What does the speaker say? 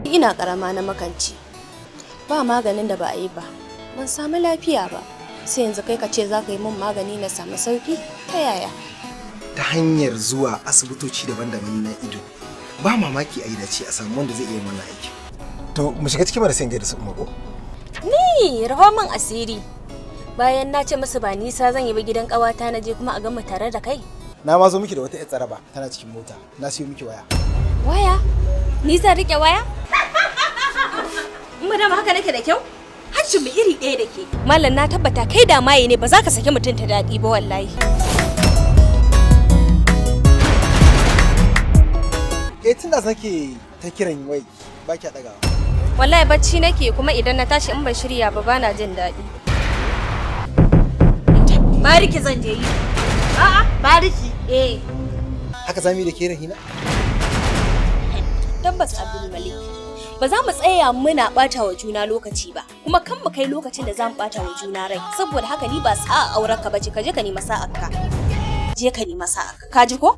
Ina karama na makanci. Ba maganin da ba a yi ba. Ban samu lafiya ba. Sai yanzu kai ka ce za ka yi min magani na samu sauki? Ta yaya? Ta hanyar zuwa asibitoci daban-daban na ido, ba mamaki a yi dace a samu wanda zai iya yin wannan aikin. To, mu shiga cikin mana, sai in gaida su umma ko? Ni rufa min asiri. Bayan na ce musu ba nisa zan yi ba, gidan ƙawata na je, kuma a gama tare da kai. Na ma zo miki da wata 'yar tsaraba, tana cikin mota. Na siyo miki waya. Waya? Ni zan rike waya? In ba haka nake da kyau? Hancin mu iri ɗaya da ke. Mallam, na tabbata kai da maye ne, ba za ka saki mutum ta daɗi ba wallahi. Eh, tun da nake ta kiran wai ba kya ɗagawa. Wallahi bacci nake, kuma idan na tashi in ban shirya ba, bana jin daɗi. Bariki zan je yi. A'a, bariki. Eh. Haka zamu yi da ke, Rahina? Tabbas, Abdul Malik. Ba za mu tsaya muna ɓata wa juna lokaci ba, kuma kan mu kai lokacin da za mu ɓata wa juna rai. Saboda haka ni ba sa'a auren ka bace, ka je ka nemi sa'ar ka. Je ka nemi sa'ar ka. Ka ji ko?